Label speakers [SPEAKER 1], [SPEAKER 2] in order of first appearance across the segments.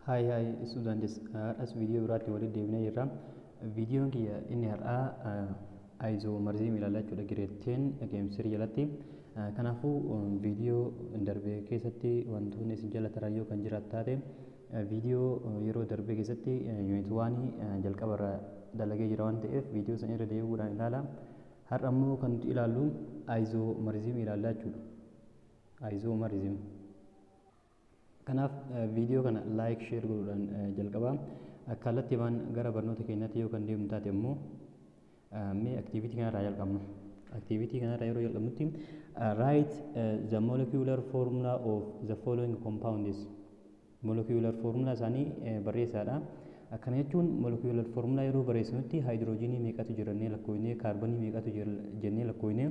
[SPEAKER 1] Hi hi students, har'as viidiyoo biraatti walitti deebinee jirra. Viidiyoon kiyya inni har'aa isomerism ilaalla jechuudha, grade 10 chemistry jalatti. Kanaafuu viidiyoo darbe keessatti wantoonni isin jala taran yoo kan jiraatu taate, viidiyoo yeroo darbe keessatti unit 1 jalqabarra dalagee jira waan ta'eef, viidiyoo sana irra deebi'uudhaan ilaala. Har'a immoo kan nuti ilaallu isomerism ilaalla jechuudha. Isomerism. Kanaaf viidiyoo kana like, share godhuudhaan jalqabaa. Kallattiimaan gara barnoota keenyaatti yoo kan deemnu taate immoo, mee activity kanarraa jalqabna. Activity kanarraa yeroo jalqabnutti, write the molecular formula of the following compounds. Molecular formula isaanii barreessaadha. Akkana jechuun molecular formula yeroo barreessinutti haayidroojinii meeqatu jira jennee lakkoofnee, kaarbonii meeqatu jira jennee lakkoofnee,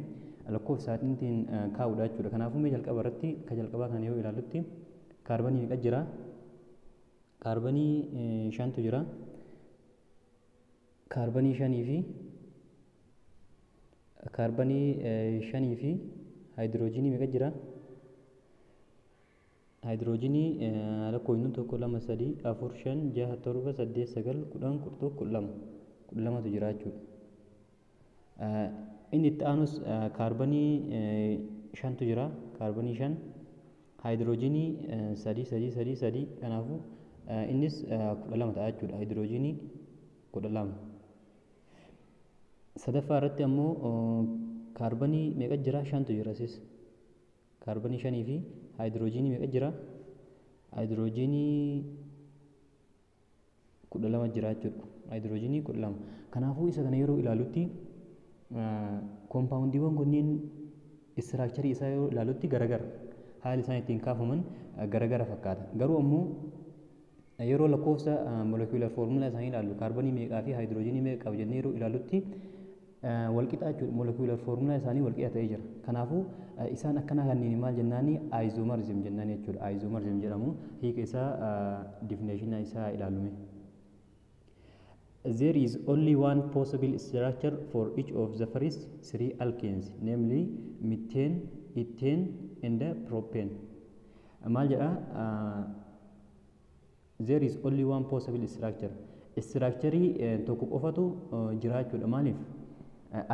[SPEAKER 1] lakkoofsa isaatiin kaa'uudha jechuudha. Kanaafuu mee jalqaba irratti ka jalqabaa kana yoo ilaallutti, kaarbonii meeqa jira? Kaarbonii shantu jira. Kaarbonii shanii fi haayidroojinii meeqa jira? Haayidroojinii lakkoofnu: tokko, lama, sadii, afur, shan, jaha, torba, saddeet, sagal, 10, 11, 12. 12tu jira jechuudha. Inni itti aanus kaarbonii shantu jira. Kaarbonii shan, haayidroojinii sadii, sadii, sadii, sadii. Kanaafuu innis 12 ta'a jechuudha. Haayidroojinii 12. Sadaffaa irratti ammoo kaarbonii meeqa jira? Shantu jira sis. Kaarbonii shanii fi haayidroojinii meeqa jira? Haayidroojinii 12 jira jechuudha. Haayidroojinii 12. Kanaafuu isa kana yeroo ilaalutti, koompaawundiiwwan kunniin structure isaa yeroo ilaalutti garagara. Haalli isaan ittiin kaafaman garagara fakkaata. Garuu ammoo yeroo lakkoofsa molecular formula isaanii ilaallu, kaarbonii meeqaa fi haayidroojinii meeqa qaba jennee yeroo ilaallutti, walqixa jechuudha. Molecular formula isaanii walqixa ta'ee jira. Kanaafuu isaan akkanaa kanneen maal jennaani? Isomerism jennaan jechuudha. Isomerism jedhamu. Hiika isaa, definition isaa ilaalume. There is only one possible structure for each of the first three alkanes, namely methane, ethane, and propane. Maal jedha? There is only one possible structure. Structurii tokko qofatu jira jechuudha. Maaliif?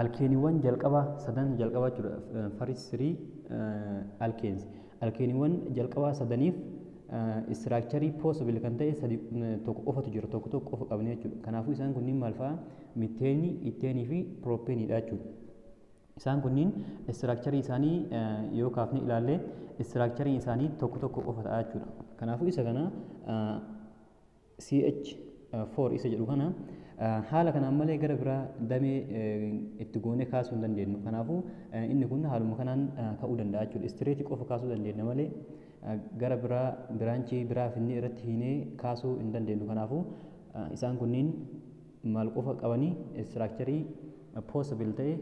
[SPEAKER 1] Alkeeniiwwan jalqabaa sadan jalqabaa jechuudha. First three alkanes. Alkeeniiwwan jalqabaa sadaniif structurii possible kan ta'e sadi tokko qofatu jira, tokko tokko qofa qabne jechuudha. Kanaafuu isaan kunniin maal fa'a? Miteenii, itteenii fi piroopeeniidha jechuudha. Isaan kunniin structurii isaanii yoo kaafne ilaalle, structuriin isaanii tokko tokko qofa ta'a jechuudha. Kanaafuu isa kana CH4 isa jedhu kana haala kanaan malee gara biraa damee itti goonee kaasuu hin dandeenyu. Kanaafuu inni kun haaluma kanaan ka'uu danda'a jechuudha. Straight qofa kaasuu dandeenya malee gara biraa branch biraa finnee irratti hiinee kaasuu hin dandeenyu. Kanaafuu isaan kunniin maal qofa qabanii? Structurii possible ta'e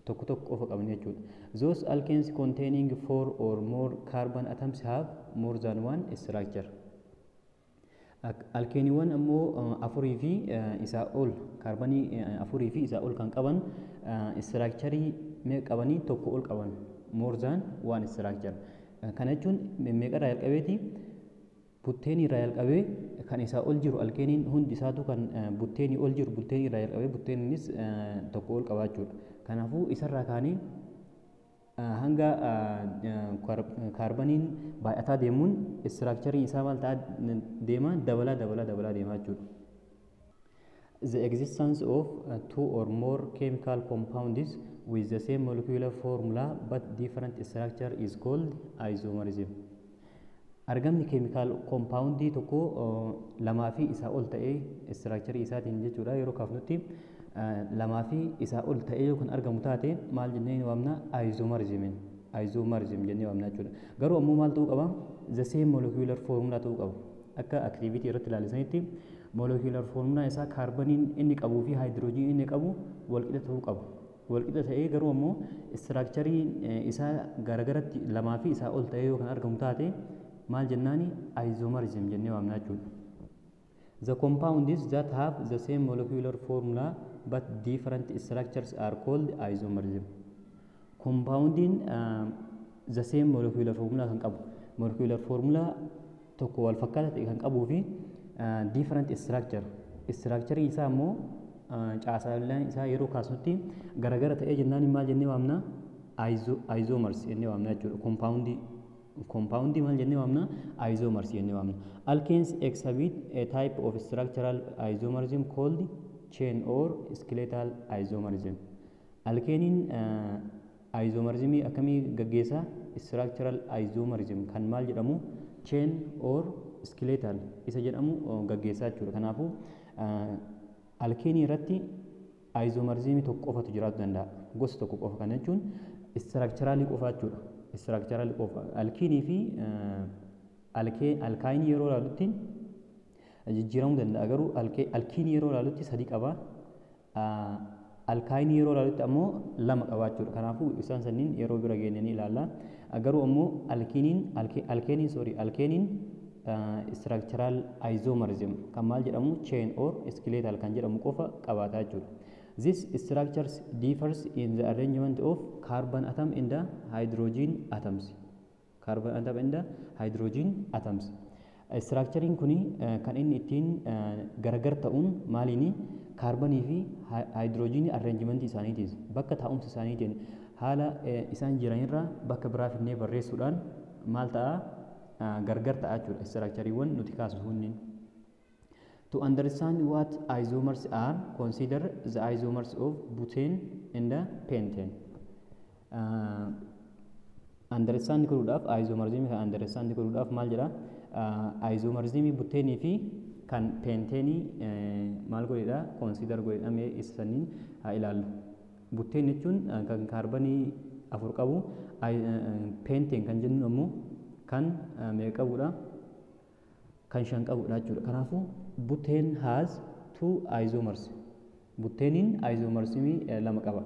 [SPEAKER 1] tokko tokko qofa qabanii jechuudha. Those alkanes containing four or more carbon atoms have more than one structure. Alkeeniiwwan ammoo afurii fi isaa ol, kaarbanii afurii fi isaa ol kan qaban, structurii meeqa qabanii? Tokko ol qaban. More than one structure. Kana jechuun meeqarraa jalqabeeti? Buteenii irraa jalqabee kan isaa ol jiru, alkeeniin hundi isaatu kan buteenii ol jiru, buteenii irraa jalqabee, buteeniinis tokko ol qaba jechuudha. Kanaafuu isarraa kaanee hanga kaarbaniin baay'ataa deemuun structuriin isaa maal ta'aa deema? Dabalaa dabalaa dabalaa deemaa jechuudha. The existence of two or more chemical compounds with the same molecular formula but different structure is called isomerism. Argamni chemical compoundii tokko lamaa fi isaa ol ta'ee, structurii isaatiin jechuudha, yeroo kaafnutti lamaa fi isaa ol ta'ee yoo kan argamu taate, maal jennee waamna? Isomerism jennee waamna jechuudha. Garuu ammoo maal ta'uu qaba? The same molecular formula ta'uu qaba. Akka activity irratti ilaalisanitti, molecular formula isaa kaarbaniin inni qabuu fi haayidroojiniin inni qabu walqixa ta'uu qaba. Walqixa ta'ee garuu ammoo structuriin isaa garagaratti lamaa fi isaa ol ta'ee yoo kan argamu taate, maal jennaani? Isomerism jennee waamna jechuudha. The compounds that have the same molecular formula but different structures are called isomerism. Compoundiin the same molecular formula kan qabu, molecular formula tokko wal fakkaataa ta'e kan qabuu fi different structure. Structure isaa immoo caasaaleen isaa yeroo kaasnutti garagara ta'ee jennaan maal jennee waamna? Isomers jennee waamna jechuudha. Compoundii maal jennee waamna? Isomers jennee waamna. Alkanes exhibit a type of structural isomerism called chain or skeletal isomerism. Alkeeniin isomerismii akkamii gaggeessa? Structural isomerism kan maal jedhamu? Chain or skeletal isa jedhamu gaggeessaa jechuudha. Kanaafuu alkeenii irratti isomerismii tokko qofatu jiraachuu danda'a. Gosa tokko qofa kana jechuun structuralii qofa jechuudha. Structuralii qofa. Alkiinii fi alkaayinii yeroo ilaallutti jijjiiramuu danda'a, garuu alkiinii yeroo ilaallutti sadi qaba. Alkaayinii yeroo ilaallutti ammoo lama qaba jechuudha. Kanaafuu isaan sanniin yeroo bira geenye ni ilaalla. Garuu ammoo alkiiniin, alkeeniin, sorry, alkeeniin structural isomerism kan maal jedhamu, chain or skeletal kan jedhamu qofa qabaata jechuudha. This structures differs in the arrangement of carbon atom and the hydrogen atoms. Carbon atom and the hydrogen atoms. Structuring kuni kan inni ittiin gargar ta'uun maaliini? Kaarbanii fi haayidroojinii arrangementii isaaniitiin, bakka taa'umsa isaaniitiin, haala isaan jiranirra bakka biraa fidnee barreessuudhaan maal ta'a? Gargar ta'a jechuudha structureiiwwan nuti kaasnu kunniin. To understand what isomers are, consider the isomers of butane and pentane. Understand godhuudhaaf, isomerism kan understand godhuudhaaf maal jedha? Isomerismii buteenii fi kan penteenii maal godhedha? Consider godhedha. Mee isa saniin haa ilaallu. Butane jechuun kan kaarbanii afur qabu, pentane kan jennu ammoo kan meeqa qabudha? Kan shan qabudha jechuudha. Kanaafuu butane has two isomers. Buteeniin isomerismii lama qaba.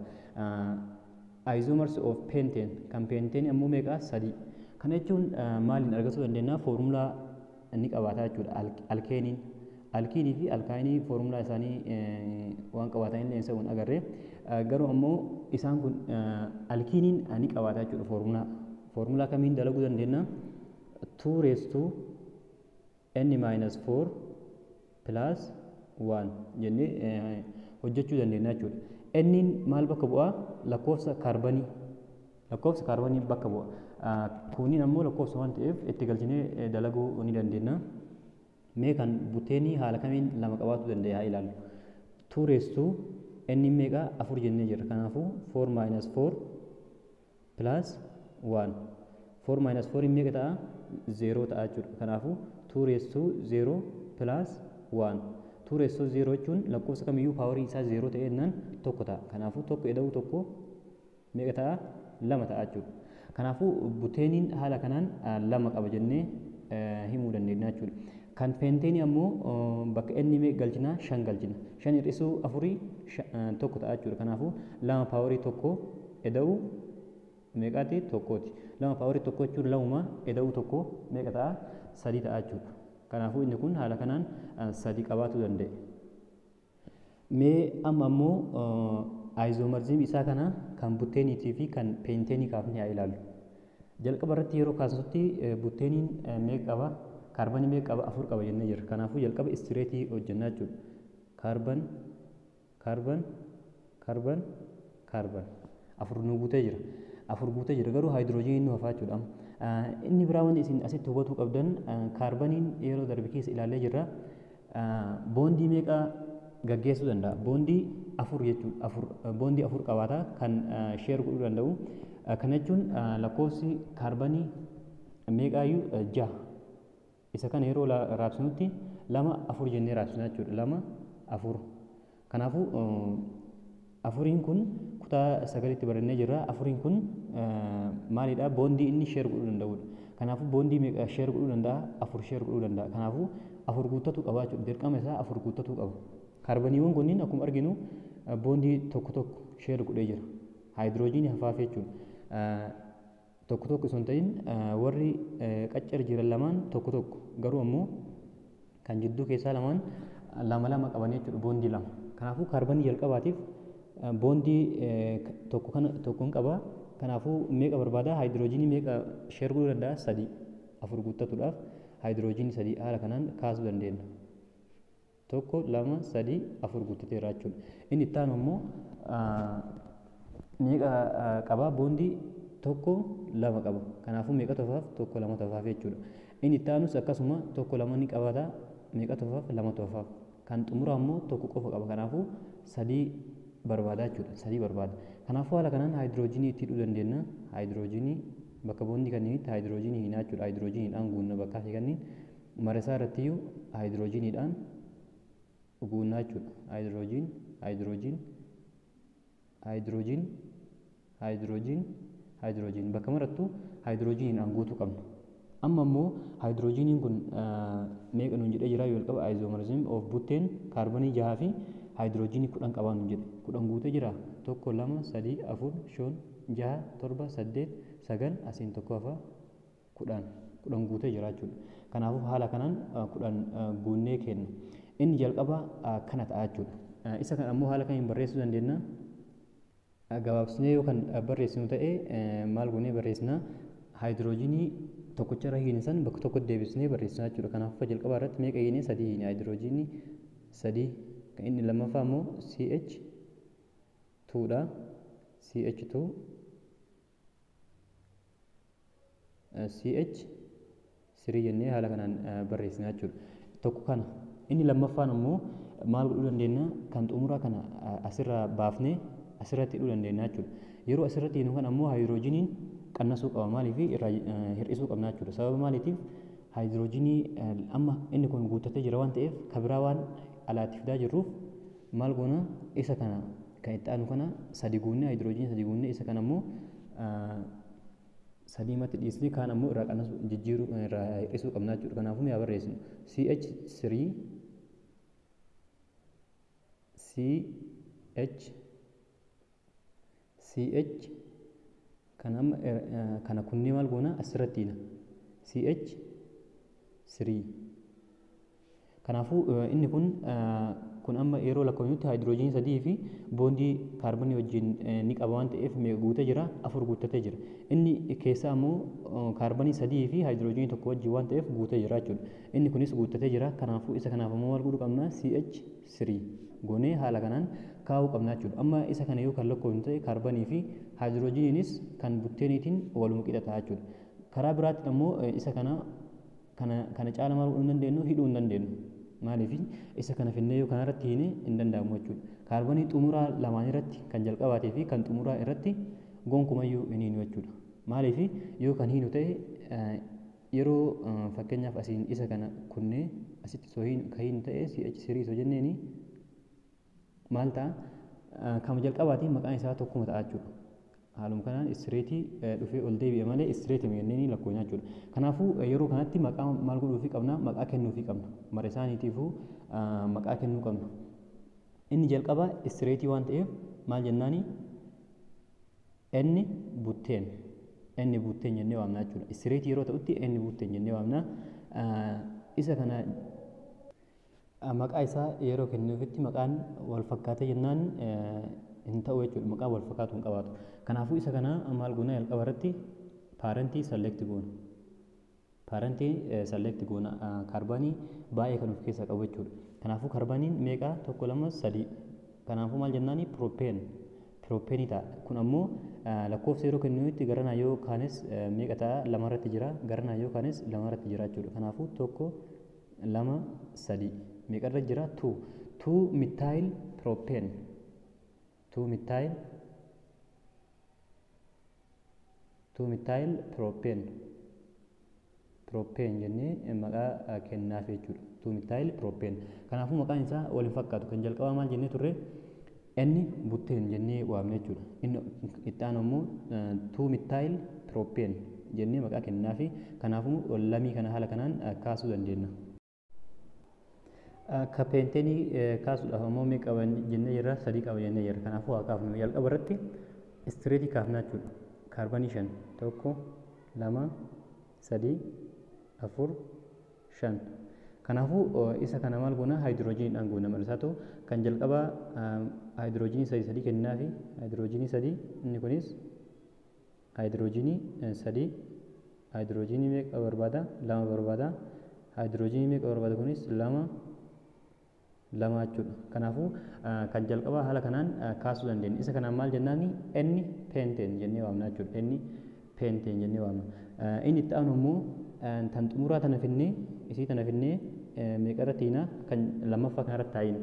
[SPEAKER 1] Isomers of pentane, kan pentane ammoo meeqa? Sadi. Kana jechuun maaliin argachuu dandeenya? Foormulaa inni qabaata jechuudha. Alkeeniin. Alkiinii fi alkaayinii foormulaa isaanii waan qabaatan illee isa kun agarree. Garuu ammoo isaan kun alkiiniin ni qabaata jechuudha foormulaa. Foormulaa kamiin dalaguu dandeenya? 2 raised to n minus 4 plus 1 jennee hojjechuu dandeenya jechuudha. N'n maal bakka bu'aa? Lakkoofsa kaarbanii. Lakkoofsa kaarbanii bakka bu'a. Kuniin ammoo lakkoofsa waan ta'eef itti galchinee dalaguu ni dandeenya. Mee kan buteenii haala kamiin lama qabaachuu danda'a haa ilaallu. 2 raised to n meeqa? Afur jennee jirra. Kanaafuu 4 minus 4 plus 1. 4 minus 4 meeqa ta'a? 0 ta'a jechuudha. Kanaafuu 2 raised to 0 plus 1. 2 raised to 0 jechuun lakkoofsa kamiyyuu powerii isaa 0 ta'e jennaan tokko ta'a. Kanaafuu tokko ida'uu tokko meeqa ta'a? Lama ta'a jechuudha. Kanaafuu buteeniin haala kanaan lama qaba jennee himuu dandeenya jechuudha. Kan peenteenii ammoo bakka inni meeqa galchina? Shan galchina. Shan hir'isuu afurii tokko ta'a jechuudha. Kanaafuu lama powerii tokko ida'uu meeqaati? Tokkooti. Lama powerii tokko jechuun lamuma, ida'uu tokko meeqa ta'a? Sadi ta'a jechuudha. Kanaafuu inni kun haala kanaan sadi qabaachuu danda'e. Mee amma ammoo isomerism isaa kana kan buteeniitii fi kan peenteenii kaafnee haa ilaallu. Jalqaba irratti yeroo kaasnutti buteeniin meeqa qaba? Kaarbanii meeqa qaba? Afur qaba jennee jirra. Kanaafuu jalqaba straightii hojjennaa jechuudha. Carbon, carbon, carbon, carbon. Afur nu guutee jira. Afur guutee jira, garuu haayidroojiniin nu hafaa jechuudha. Inni biraa wanti isin asitti hubatuu qabdan, kaarbaniin yeroo darbe keessa ilaallee jirra. Boondii meeqa gaggeessuu danda'a? Boondii afur jechuudha. Afur, boondii afur qabaata kan share godhuu danda'u. Kana jechuun lakkoofsi kaarbanii meeqaayyuu jaha. Isa kana yeroo raabsinutti lama afur jennee raabsina jechuudha. Lama afur. Kanaafuu afuriin kun kutaa sagalitti barannee jirra. Afuriin kun maalidha? Boondii inni share godhuu danda'udha. Kanaafuu boondii meeqa share godhuu danda'a? Afur share godhuu danda'a. Kanaafuu afur guuttatuu qaba jechuudha. Dirqama isaa afur guuttatuu qaba. Kaarbaniiwwan kunniin akkuma arginu boondii tokko tokko share godhee jira. Haayidroojiinii hafaaf jechuudha. Tokko tokko osoo hin ta'in, warri qaccar jiran lamaan tokko tokko, garuu ammoo kan jidduu keessaa lamaan lama lama qaban jechuudha, boondii lama. Kanaafuu kaarbanii jalqabaatiif boondii tokko kana tokkoon qaba. Kanaafuu meeqa barbaada? Haayidroojiinii meeqa share godhuu danda'a? Sadi. Afur guuttatuudhaaf Haayidiroojiinii 3 haala kanaan kaasuu dandeenya. 1 2 3 4 guuttateera jechuudha. Inni itti aanu immoo meeqa qaba? Boondii 1 2 qaba. Kanaafuu meeqa tofaaf? 1 2 tofaaf jechuudha. Inni itti aanus akkasuma 1 2 ni qabata. Meeqa tofaaf? 2 tofaaf. Kan xumuraa immoo 1 qofa qaba. Kanaafuu 3 barbaada jechuudha. 3 barbaada. Kanaafuu haala kanaan haayidiroojiinii itti hidhuu dandeenya. Haayidiroojiinii bakka boondii kanneenitti haayidiroojiinii hiinaa jechuudha. Haayidiroojiiniidhaan guunna bakka hafe kanneen mara isaa irrattiyyuu haayidiroojiiniidhaan guunnaa jechuudha. Haayidiroojiin, haayidiroojiin, haayidiroojiin, haayidiroojiin, haayidiroojiin bakka marattuu haayidiroojiiniidhaan guutuu qabna. Amma immoo haayidiroojiiniin kun meeqa nuun jedhee jira yoo jalqaba isomerism of butane kaarbonii 6 fi haayidiroojiinii 10 qabaa nuun jedhe. 10 guutee jira. 1 2 3 4 5 6 7 8 9 asiin tokko hafa 10 10 guutee jira jechuudha. Kanaafuu haala kanaan 10 guunnee kenna. Inni jalqaba kana ta'a jechuudha. Isa kana ammoo haala kamiin barreessuu dandeenya? Gabaabsinee yoo kan barreessinu ta'e maal goonee barreessina? Haayidiroojiinii tokkicha irra hiine san bakka tokkotti deebisnee barreessina jechuudha. Kanaafuu jalqaba irratti meeqa hiine? 3 hiine. Haayidiroojiinii 3. Kan inni lammaffaa immoo CH2 dha. CH2 CH3 jennee haala kanaan barreessina jechuudha. Tokko kana. Inni lammaffaan immoo maal godhuu dandeenya? Kan xumuraa kana asirraa baafnee asirratti hidhuu dandeenya jechuudha. Yeroo asirratti hidhnu kan ammoo haayidiroojiiniin qannasuu qaba. Maaliif irraa hir'isuu qabna jechuudha. Sababa maaliitiif haayidiroojiinii amma inni kun guuttatee jira waan ta'eef kabiraa waan alaatti fidaa jirruuf maal goona? Isa kana kan itti aanu kana 3 guunnee haayidiroojiinii 3 guunnee isa kana ammoo 3 matti dhiisnee kaan ammoo irraa qannasuu jijjiiruu irraa hir'isuu qabna jechuudha. Kanaafuu mi'a barreessinu CH3 CH CH kan amma kana kunnee maal goona? Asirratti hidha. CH3. Kanaafuu inni kun amma yeroo lakkoofnutti haayidiroojiinii 3 fi boondii kaarbonii wajjin ni qaba waan ta'eef meeqa guutee jira? 4 guuttatee jira. Inni keessaa ammoo kaarbonii 3 fi haayidiroojiinii 1 wajjin waan ta'eef guutee jira jechuudha. Inni kunis guuttatee jira. Kanaafuu isa kanaaf ammoo maal godhuu qabna? CH3 goonee haala kanaan kaa'uu qabna jechuudha. Amma isa kana yoo kan lakkoofnu ta'e kaarbonii fi haayidiroojiiniinis kan butteeniitiin waluma qixa ta'a jechuudha. Karaa biraatiin ammoo isa kana kana caala maal godhuu hin dandeenyu? Hidhuu hin dandeenyu. Maaliif isa kana finnee yoo kanarratti hiine hin danda'amu jechuudha. Kaarbonii xumuraa lamaan irratti kan jalqabaatii fi kan xumuraa irratti gonkumayyuu hin hiinu jechuudha. Maaliif yoo kan hiinu ta'e yeroo fakkeenyaaf asiin isa kana kunnee asitti osoo kan hiinu ta'e CH3 osoo jenneeni maal ta'a? Kan jalqabaatiin maqaan isaa tokkuma ta'a jechuudha. Haaluma kanaan istireetii dhufee ol deebi'e malee istireetii jennee lakkoofna jechuudha. Kanaafuu yeroo kanatti maqaa maal godhuufii qabna? Maqaa kennuufii qabna. Mara isaaniitiifuu maqaa kennuu qabna. Inni jalqaba istireetii waan ta'eef maal jennaani? Inni butteen. Inni butteen jennee waamna jechuudha. Istireetii yeroo ta'utti inni butteen jennee waamna. Isa kana maqaa isaa yeroo kennuufitti maqaan wal fakkaatee jennaan hin ta'u jechuudha. Maqaa wal fakkaatu hin qabaatu. Kanaafuu isa kana maal goona? Jalqaba irratti paarentii select goona. Paarentii select goona kaarbanii baay'ee kan of keessaa qabu jechuudha. Kanaafuu kaarbaniin meeqa? 1 2 3. Kanaafuu maal jennaani? Propeen. Propeenii ta'a. Kun ammoo lakkoofsa yeroo kennuutti garanaa yoo kaanes meeqa ta'a? 2 irratti jira. Garanaa yoo kaanes 2 irratti jira jechuudha. Kanaafuu 1 2 3 meeqa irra jira? 2 2 methyl propane. 2 methyl 2 methyl propane. Propane jennee maqaa kennaaf jechuudha. 2 methyl propane. Kanaafuu maqaan isaa wal hin fakkaatu. Kan jalqabaa maal jennee turre? Inni butteen jennee waamne jechuudha. Inni itti aanu immoo 2 methyl propane jennee maqaa kennaafi. Kanaafuu lamii kana haala kanaan kaasuu dandeenya. Ka peenteenii kaasuudhaaf ammoo meeqa qaba jennee jirra? 3 qaba jennee jirra. Kanaafuu haa kaafnu. Jalqaba irratti istireetii kaafnaa jechuudha. Kaarbanii 5 1 2 3 4 5. Kanaafuu isa kana maal goona? Haayidiroojiiniidhaan goona. Malisaa ta'u kan jalqabaa haayidiroojiinii 3 3 kennaafi. Haayidiroojiinii 3 inni kunis haayidiroojiinii 3 haayidiroojiinii meeqa barbaada? 2 barbaada. Haayidroojinii meeqa barbaada kunis? Lama lama jechuudha. Kanaafuu kan jalqabaa haala kanaan kaasuu dandeenya. Isa kanaan maal jennaani? N pentane jennee waamna jechuudha. N pentane jennee waamna. Inni itti aanu immoo tan xumuraa tana finnee, isii tana finnee meeqa irratti hiina? Kan lammaffaa kanarratti taa'ina.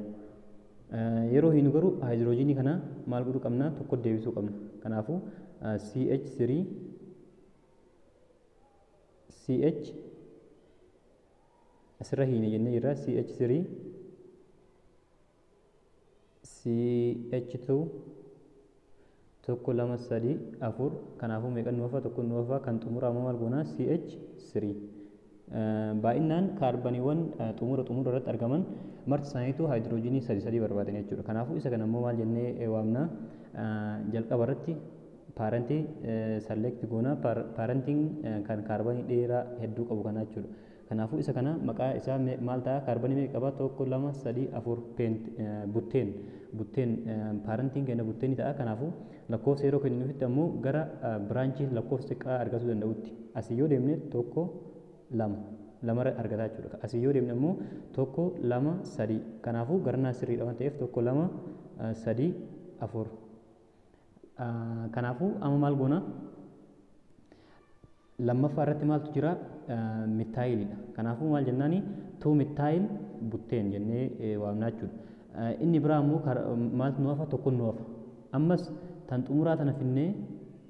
[SPEAKER 1] Yeroo hiinu garuu haayidroojinii kana maal godhuu qabna? Tokko deebisuu qabna. Kanaafuu CH3 CH asirra hiine jennee jirra. CH3 CH2, tokko, lama, sadi, afur. Kanaafuu meeqa nu hafa? Tokko nu hafa. Kan xumuraa immoo maal goona? CH3. Baay'inaan kaarbaniiwwan xumura xumura irratti argaman marti isaaniitu haayidroojinii sadi sadii barbaadan jechuudha. Kanaafuu isa kana immoo maal jennee waamna? Jalqaba irratti parentii select goona. Parentiin kan kaarbanii dheeraa hedduu qabu kana jechuudha. Kanaafuu isa kana maqaa isaa maal ta'a? Kaarbanii meeqa qaba? Tokko, lama, sadii, afur. Butane, butane parentiin keenya butaneii ta'a. Kanaafuu lakkoofsa yeroo kenninuufitti ammoo gara branchii lakkoofsa xiqqaa argachuu danda'utti asii yoo deemne tokko, lama, lama argataa jechuudha. Asii yoo deemne ammoo tokko, lama, sadii. Kanaafuu garanaa sirriidha waan ta'eef tokko, lama, sadii, afur. Kanaafuu amma maal goona? Lammaffaa irratti maaltu jira? Methyliidha. Kanaafuu maal jennaani? Two methyl butane jennee waamna jechuudha. Inni biraa immoo maaltu nu hafa? Tokko nu hafa. Ammas tan xumuraa tana finnee,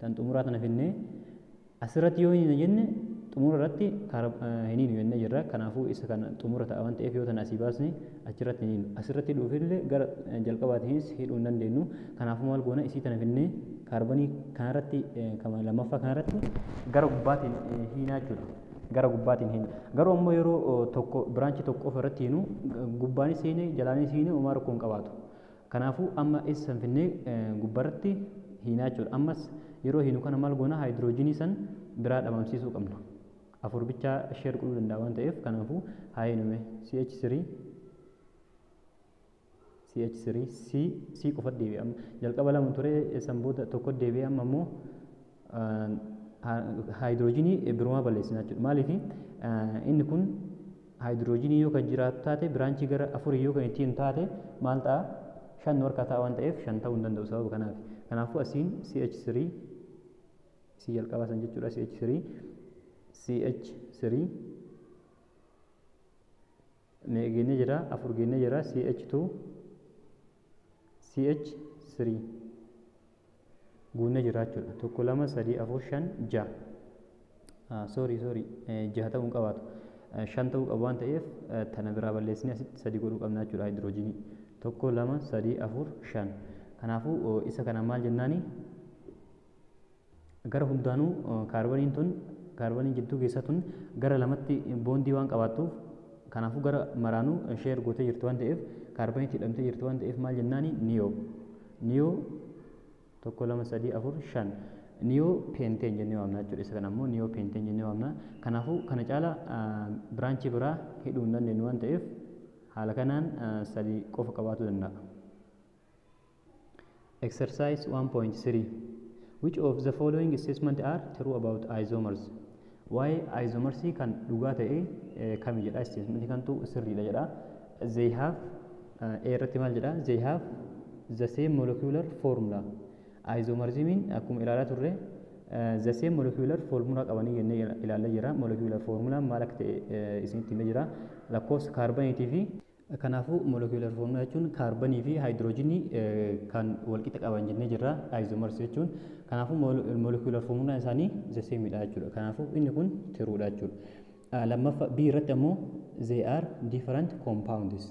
[SPEAKER 1] tan xumuraa tana finnee asirratti yoo hin jenne xumura irratti hin hiinu jennee jirra. Kanaafuu isa kana xumura ta'a waan ta'eef yoo tana asii baasne achirratti hin hiinu. Asirratti hidhuufillee gara jalqabaatiinis hidhuu hin dandeenyu. Kanaafuu maal goona? Isii tana finnee kaarbanii kanarratti, lammaffaa kanarratti gara gubbaatiin hiinaa jechuudha. Gara gubbaatiin hiina. Garuu ammoo yeroo tokko branchii tokko qofa irratti hiinu gubbaanis hiine jalaanis hiine homaa rakkoo hin qabaatu. Kanaafuu amma isa finnee gubbaarratti hiinaa jechuudha. Ammas yeroo hiinu kana maal goona? Haayidroojinii san biraa dhabamsiisuu qabna. Afur bichaa share godhuu danda'a waan ta'eef kanaafuu haa hiinume. CH3 CH3 C C qofa deebi'e. Amma jalqaba lama ture, san booda tokko deebi'e. Amma immoo haayidroojinii birumaa balleessina jechuudha. Maaliif? Inni kun haayidroojinii yoo kan jiraatu taate, branchii gara afurii yoo kan ittiin taate maal ta'a? Shan nu harkaa ta'a waan ta'eef shan ta'uu hin danda'u sababa kanaaf. Kanaafuu asiin CH3 C jalqabaa san jechuudha. CH3 CH3 meeqa geennee jira? Afur geennee jira. CH2 CH3 guunnee jira jechuudha. Tokko, lama, sadii, afur, shan, ja'a. Sorry, sorry, jaha ta'uu hin qabaatu. Shan ta'uu qabu waan ta'eef tana biraa balleessinee asitti sadi godhuu qabna jechuudha haayidroojinii. Tokko, lama, sadii, afur, shan. Kanaafuu isa kana maal jennaani? Gara hundaanuu kaarbaniin tun, kaarbaniin jidduu keessaa tun gara lamatti bondii waan qabaattuuf, kanaafuu gara maraanuu share gootee jirtu waan ta'eef, kaarbaniitti hidhamtee jirtu waan ta'eef maal jennaani? Neo, neo, tokko, lama, sadii, afur, shan, neo pentane jennee waamna jechuudha. Isa kana ammoo neo pentane jennee waamna. Kanaafuu kana caala branchii biraa hidhuu hin dandeenyu waan ta'eef haala kanaan sadii qofa qabaachuu danda'a. Exercise 1.3. Which of the following statements are true about isomers? Waa'ee isomersii kan dhugaa ta'e kami jedha. Statement kantu sirriidha jedha. They have, A irratti maal jedha? They have the same molecular formula. Isomerismiin akkuma ilaalaa turre the same molecular formula qabanii jennee ilaallee jira. Molecular formula maal akka ta'e isinitti himee jira. Lakkoofsa kaarbaniitii fi kanaafuu molecular formula jechuun kaarbanii fi haayidroojinii kan walqixa qaban jennee jirra isomers jechuun. Kanaafuu molecular formula isaanii the same dha jechuudha. Kanaafuu inni kun truedha jechuudha. Lammaffaa B irratti ammoo they are different compounds.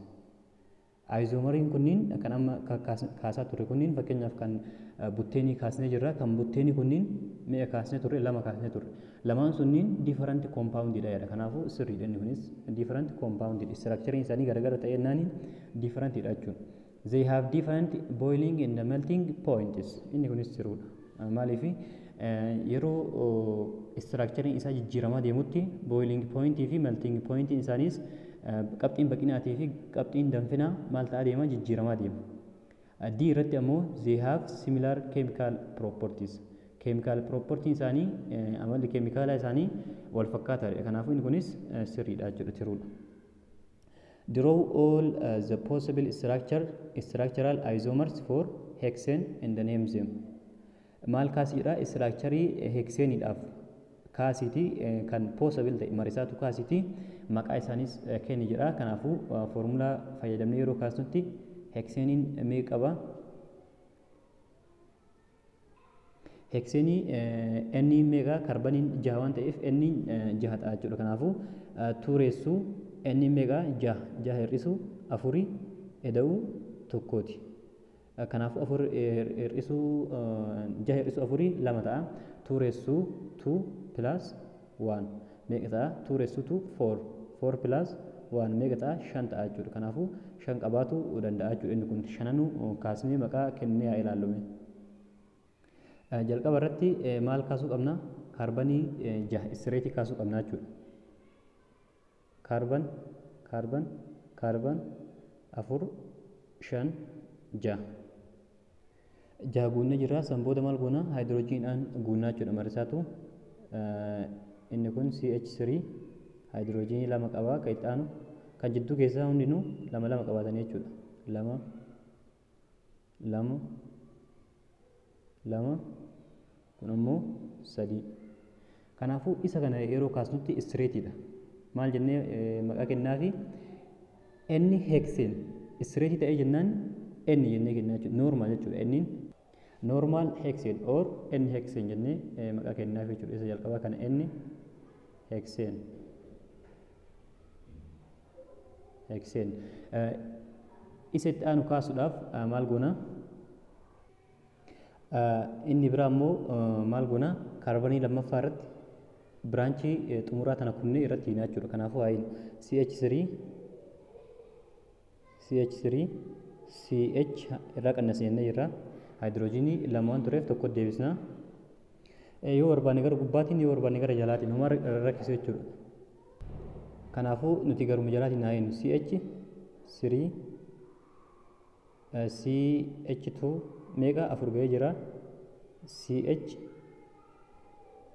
[SPEAKER 1] Isomeriin kunniin kan amma kaasaa turre kunniin, fakkeenyaaf kan butaneii kaasnee jirra. Kan butaneii kunniin meeqa kaasnee turre? Lama kaasnee turre. Lamaan sunniin different compoundidha jedha. Kanaafuu sirriidha, inni kunis different compoundidha. Structurein isaanii garagara ta'ee naaniin differentidha jechuudha. They have different boiling and melting points. Inni kunis sirriidha. Maaliif? Yeroo structurein isaa jijjiiramaa deemutti boiling pointii fi melting pointiin isaaniis, qabxiin baqinaatii fi qabxiin danfinaa maal ta'aa deema? Jijjiiramaa deema. D irratti ammoo they have similar chemical properties. Chemical propertyn isaanii amalli keemikaalaa isaanii wal fakkaataadha. Kanaafuu inni kunis sirriidha jechuudha, truedha. Draw all the possible structural isomers for hexane and name them. Maal kaasiidha? Structurii hexaneidhaaf kaasiitii kan possible ta'e marisaatu kaasiitii maqaa isaanis kenni jedha. Kanaafuu foormulaa fayyadamnee yeroo kaasnutti hexaneiin meeqa qaba? Hexaneii inni meeqa? Karbaniin jaha waan ta'eef inni jaha ta'a jechuudha. Kanaafuu 2 reessuu inni meeqa? Jaha. Jaha hir'isuu afurii eda'uu tokkooti. Kanaafuu afur hir'isuu jaha hir'isuu afurii lama ta'a. 2 reessuu 2 plus 1 meeqa ta'a? 2 reessuu 2 4. 4 plus 1 meeqa ta'a? 5 ta'a jechuudha. Kanaafuu 5 qabaatu danda'a jechuudha. Inni kun shananuu kaasnee maqaa kennee haa ilaallume. Jalqaba irratti maal kaasuu qabna? Kaarbanii jaha istireetii kaasuu qabna jechuudha. Kaarban, kaarban, kaarban, 4, 5, 6. Jaha guunnee jirra. San booda maal goona? Haayidroojiinaan guunnaa jechuudha. Marisaatu inni kun CH3 haayidroojiinii lama qaba. Kan itti aanu kan jidduu keessaa hundinuu lama lama qabaatanii jechuudha. Lama, lama, lama, kun immoo sadii. Kanaafuu isa kana yeroo kaasnutti istireetiidha. Maal jennee maqaa kennaafi? Inni hexane istireetii ta'ee jennaan N jennee kennaa jechuudha. Normaal jechuudha. Inni normal hexane or N hexane jennee maqaa kennaaf jechuudha. Isa jalqabaa kana N hexane. Hexane. Isa itti aanu kaasuudhaaf maal goona? Inni biraa immoo maal goona? Kaarbanii lammaffaa irratti biraanchii xumuraa tana kunnee irratti hiinaa jechuudha. Kanaafuu haa hiinu. CH3 CH3 CH irraa qannasne jennee jirra. Haayidroojiinii lama waan tureef tokko deebisna. Yoo barbaanne gara gubbaatiin yoo barbaanne gara jalaatiin homaa rakkisu jechuudha. Kanaafuu nuti garuma jalaatiin haa hiinu. CH3 CH2 meeqa? 4 ga'ee jira. CH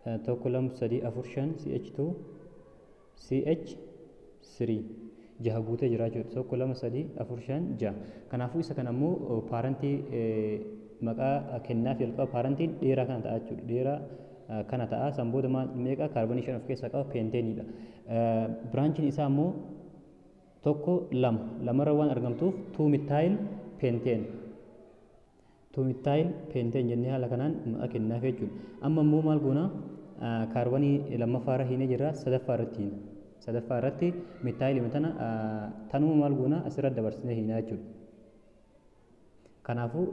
[SPEAKER 1] 1 2 3 4 5 CH2 CH3 jaha guutee jira jechuudha. 1 2 3 4 5 6. Kanaafuu isa kana immoo paarentii maqaa kennaaf jalqaba paarentiin dheeraa kana ta'a jechuudha. Dheeraa kana ta'a. San booda meeqa? Kaarbonii 5 of keessaa qaba. Peenteenidha. Biraanchiin isaa immoo 1 2 lamarra waan argamtuuf 2 methyl pentane. 2 methyl pentane jennee haala kanaan maqaa kennaaf jechuudha. Amma immoo maal goona? Kaarbonii lammaffaa irra hiinee jirra. Sadaffaa irratti hiina. Sadaffaa irratti methyl tana tanuma maal goona? Asirra dabarsinee hiinaa jechuudha. Kanaafuu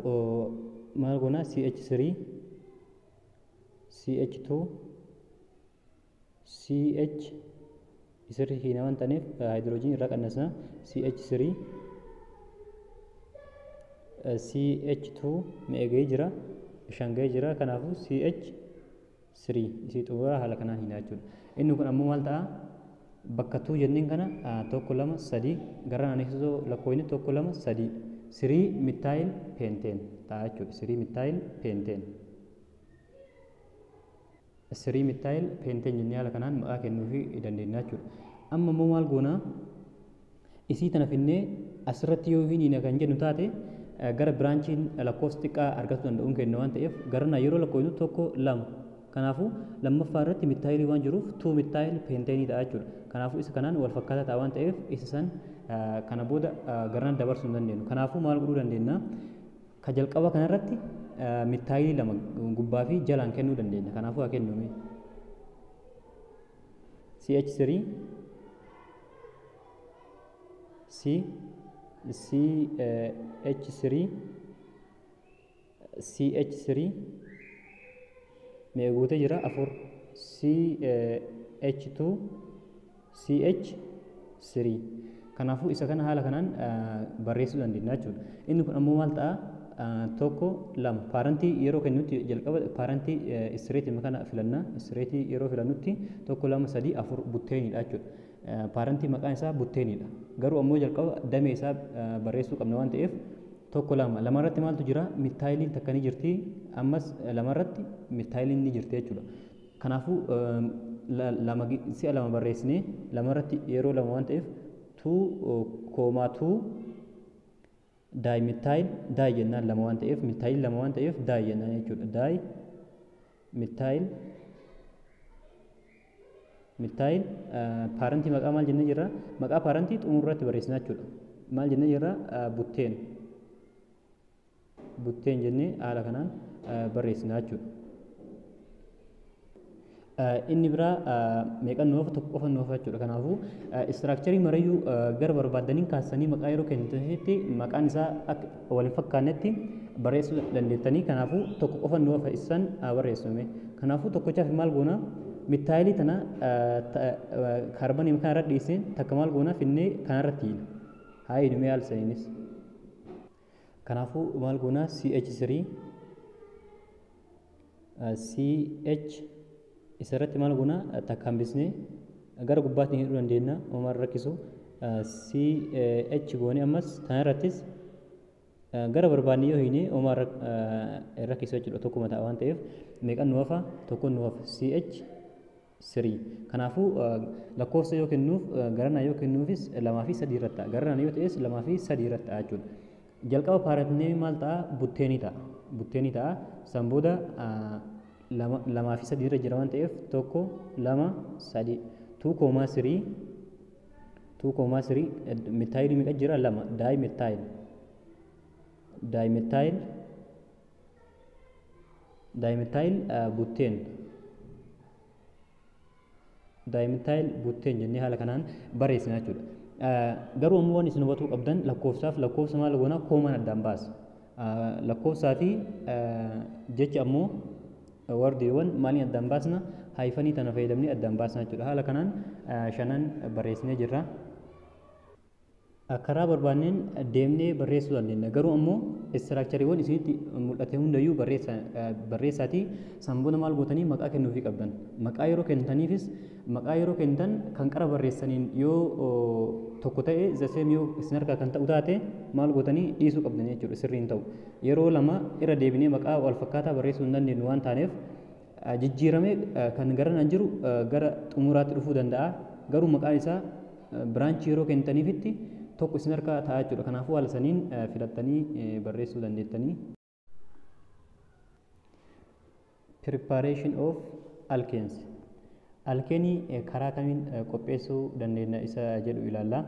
[SPEAKER 1] maal goona? CH3 CH2 CH isirri hiina waan ta'eef haayidroojiin irraa qannasna. CH3 CH2 meeqa ga'ee jira? 5 ga'ee jira. Kanaafuu CH3 isii xumuraa haala kanaan hiinaa jechuudha. Inni kun ammoo maal ta'a? Bakka 2 jenneen kana 1 2 3 gara naannessisoo lakkoofni 1 2 3 3 methyl pentane ta'a jechuudha. 3 methyl pentane. 3 methyl pentane jennee haala kanaan maqaa kennuufii dandeenya jechuudha. Amma immoo maal goona? Isii tana finnee asirratti yoo hiina kan jennu taate gara biraanchiin lakkoofsa xiqqaa argachuu danda'uun kenna waan ta'eef garanaa yeroo lakkoofnu 1 2 kanaafuu lammaffaa irratti mitaayilii waan jiruuf 2 methyl pentane ta'a jechuudha. Kanaafuu isa kanaan wal fakkaataa ta'a waan ta'eef isa san kana booda garanaa dabarsuu hin dandeenyu. Kanaafuu maal godhuu dandeenya? Ka jalqaba kanarratti mitaayilii lama gubbaa fi jalaan kennuu dandeenya. Kanaafuu haa kennume. CH3 C CH3 CH3 meeqa guutee jira? 4 CH2 CH3. Kanaafuu isa kana haala kanaan barreessuu dandeenya jechuudha. Inni kun ammoo maal ta'a? 1 2 paarentii yeroo kennutti jalqaba paarentii istireetii kana filanna. Istireetii yeroo filannutti 1 2 3 4 butteenidha jechuudha. Paarentii maqaan isaa butteenidha. Garuu ammoo jalqaba damee isaa barreessuu qabna waan ta'eef Tokko, lama. Lamarratti maaltu jira? Methyliin takka ni jirti. Ammas lamarratti methyliin ni jirti jechuudha. Kanaafuu lama si'a lama barreessinee, lamarratti yeroo lama waan ta'eef, 2,2 dimethyl, di jennaan. Lama waan ta'eef, methyl lama waan ta'eef, di jennaan jechuudha. Dimethyl methyl. Parentii maqaa maal jennee jirra? Maqaa parentii xumurratti barreessinaa jechuudha. Maal jennee jirra? Butane. Butane jennee haala kanaan barreessinaa jechuudha. Inni biraa meeqan nuuf? Tokko qofa nuuf jechuudha. Kanaafuu structurii marayyuu gara barbaaddaniin kaasanii maqaa yeroo kennitanitti maqaan isaa akka wal hin fakkaannetti barreessuu dandeettanii. Kanaafuu tokko qofa nuuf, isaan barreessame. Kanaafuu tokkochaaf maal goona? Methylii tana kaarbanii kana irra dhiiseen takka maal goona? Finnee kanarratti hiina. Haa hidhumee haala saniinis. Kanaafuu maal goona? CH3 CH isarratti maal goona? Takka hambisnee gara gubbaatti hidhuu dandeenya, homaa rakkisu. CH goone, ammas tanarrattis gara barbaanne yoo hiine homaa rakkisu jechuudha. Tokkuma ta'a waan ta'eef, meeqan nu hafa? Tokko nu hafa, CH 3. Kanaafuu lakkoofsa yoo kennuuf, garanaa yoo kennuufis lamaa fi sadii irratti ta'a, garanaan yoo ta'es lamaa fi sadii irratti ta'a jechuudha. Jalqaba parent nameii maal ta'a? Buteneii ta'a. Buteneii ta'a. San booda lamaa fi sadii irra jira waan ta'eef, tokko, lama, sadii, 2,3, 2,3. Methylii meeqa jira? Lama. Dimethyl, dimethyl, dimethyl butane, dimethyl butane jennee haala kanaan barreessina jechuudha. Garuu ammoo waan isin hubatuu qabdan, lakkoofsaaf lakkoofsa maal goona? Commaan addaan baasa. Lakkoofsaa fi jecha ammoo wordiiwwan maaliin addaan baasna? Hyphenii tana fayyadamnee addaan baasna jechuudha. Haala kanaan shanan barreessinee jirra. Karaa barbaanneen deemnee barreessuu dandeenya. Garuu ammoo structureiiwwan isinitti mul'ate hundayyuu barreessaatii san booda maal gootanii? Maqaa kennuufii qabdan. Maqaa yeroo kennitaniifis, maqaa yeroo kennitan kan qara barreessaniin yoo tokko ta'e, the same yoo isin harkaa kan ta'u taate, maal gootanii? Dhiisuu qabdan jechuudha, sirriin ta'u. Yeroo lama irra deebinee maqaa wal fakkaataa barreessuu hin dandeenyu waan taaneef, jijjiiramee kan garanaan jiru gara xumuraatti dhufuu danda'a. Garuu maqaan isaa branchii yeroo kennitaniifitti tokko isin harkaa ta'a jechuudha. Kanaafuu haala saniin filattanii barreessuu dandeettanii. Preparation of alkenes. Alkeenii karaa kamiin qopheessuu dandeenya isa jedhu ilaalla.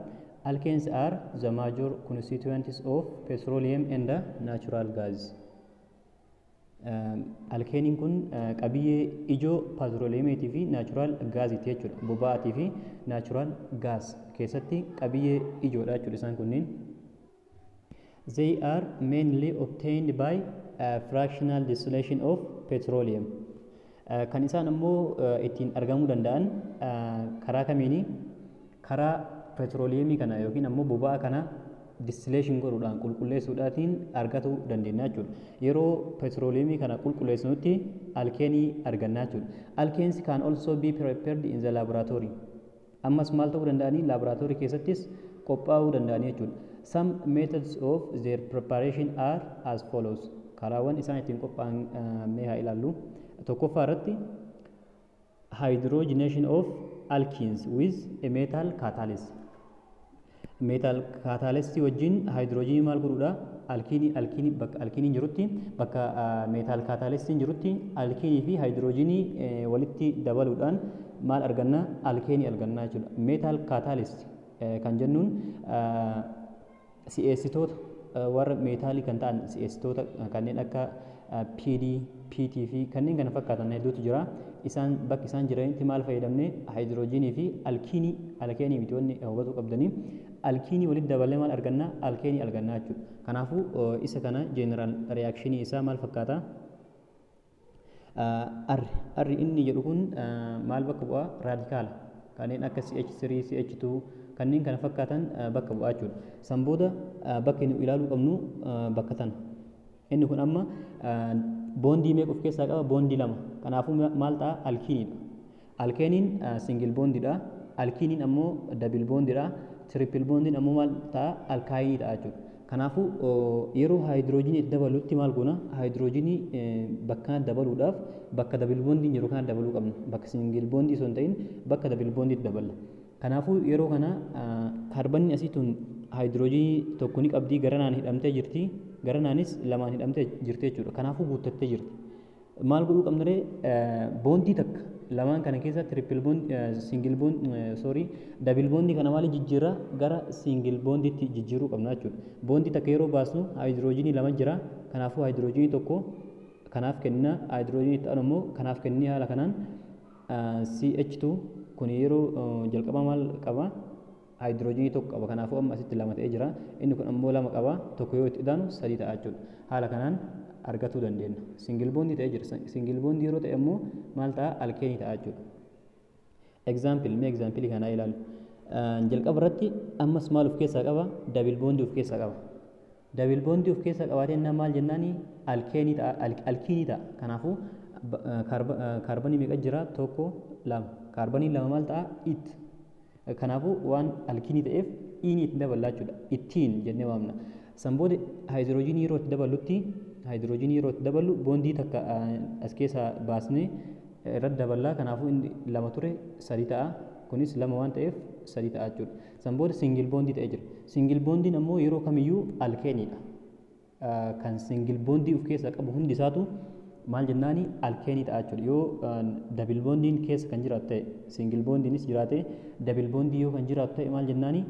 [SPEAKER 1] Alkenes are the major constituents of petroleum and natural gas. Alkeeniin kun qabiyyee ijoo petroleumiitii fi natural gasiiti jechuudha. Boba'aatii fi natural gas keessatti qabiyyee ijoodha jechuudha isaan kunniin. They are mainly obtained by fractional distillation of petroleum. Kan isaan ammoo ittiin argamuu danda'an karaa kamiini? Karaa petroleumii kana yookiin ammoo boba'aa kana distillation godhuudhaan, qulqulleessuudhaatiin argatuu dandeenya jechuudha. Yeroo petroleumii kana qulqulleessinutti alkeenii arganna jechuudha. Alkenes can also be prepared in the laboratory. Ammas maal ta'uu danda'anii? Laaboraatoorii keessattis qophaa'uu danda'anii jechuudha. Some methods of their preparation are as follows. Karaawwan isaan ittiin qophaa'an mee haa ilaallu. Tokkoffaa irratti hydrogenation of alkenes with a metal catalyst. Metal catalyst wajjin hydrogenii maal godhuudha? Alkiinii bakka alkiiniin jirutti, bakka metal catalystiin jirutti, alkiinii fi hydrogenii walitti dabaluudhaan maal arganna? Alkeenii arganna jechuudha. Metal catalyst kan jennuun si'eessitoota warra meetaalii kan ta'an, si'eessitoota kanneen akka PD, PT fi kanneen kana fakkaatan hedduutu jira. Isaan bakka isaan jiranitti maal fayyadamne? Hydrogenii fi alkiinii, alkeenii miti wanni hubachuu qabdanii, alkiinii walitti daballee maal arganna? Alkeenii arganna jechuudha. Kanaafuu isa kana general reactionii isaa maal fakkaata? R R inni jedhu kun maal bakka bu'aa? Raadikaala kanneen akka CH3, CH2 kanneen kana fakkaatan bakka bu'aa jechuudha. San booda bakka inni ilaaluu qabnu bakka tana. Inni kun amma bondii meeqa of keessaa qaba? Bondii lama. Kanaafuu maal ta'a? Alkiiniidha. Alkeeniin single bondiidha. Alkiiniin ammoo double bondiidha. Triple bondiin ammoo maal ta'a? Alkyneii ta'a jechuudha. Kanaafuu yeroo haayidiroojiinii itti dabalutti maal goona? Haayidiroojiinii bakka kana dabaluudhaaf bakka double bondiin jiru kana dabaluu qabna. Bakka single bondii osoo hin ta'in bakka double bondiitti daballa. Kanaafuu yeroo kana kaarbanni asii tun haayidiroojiinii tokko ni qabdii, garanaan hidhamtee jirti. Garanaanis lamaan hidhamtee jirti jechuudha. Kanaafuu guuttattee jirti. Maal godhuu qabna ree? Bondii takka lamaan kana keessa triple bond, single bond, sorry, double bondii kana maali jijjiirra? Gara single bondiitti jijjiiruu qabna jechuudha. Bondii takka yeroo baasnu haayidiroojiinii lama jira. Kanaafuu haayidiroojiinii tokko kanaaf kenna, haayidiroojiinii itti aanu immoo kanaaf kennee haala kanaan CH2 kun yeroo jalqaba maal qaba? Haayidiroojiinii tokko qaba. Kanaafuu amma asitti lama ta'ee jira. Inni kun ammoo lama qaba. Tokko yoo itti idaanu sadii ta'a jechuudha. Haala kanaan argatuu dandeenya. Single bondii ta'ee jira. Single bondii yeroo ta'e immoo maal ta'a? Alkaneii ta'a jechuudha. Example, mee example kanaa ilaalu. Jalqaba irratti ammas maal of keessaa qaba? Double bondii of keessaa qaba. Double bondii of keessaa qabaatee maal jennaani? Alkaneii ta'a, alkeneii ta'a. Kanaafuu kaarbanii meeqa jira? Tokko, lama. Kaarbanii lama maal ta'a? Eth. Kanaafuu waan alkeneii ta'eef eneii itti daballaa jechuudha. Ethene jennee waamna. San booda haayidiroojiinii yeroo itti daballutti, haayidiroojiinii yeroo itti daballu bondii takka as keessaa baasnee irratti daballaa. Kanaafuu inni lama ture sadi ta'a. Kunis lama waan ta'eef sadi ta'a jechuudha. San booda single bondii ta'ee jira. Single bondiin ammoo yeroo kamiyyuu alkaneiidha. Kan single bondii of keessaa qabu hundi isaatu maal jennaani? Alkaneii ta'a jechuudha. Yoo double bondiin keessa kan jiraatu ta'e, single bondiinis jiraate, double bondii yoo kan jiraatu ta'e maal jennaani?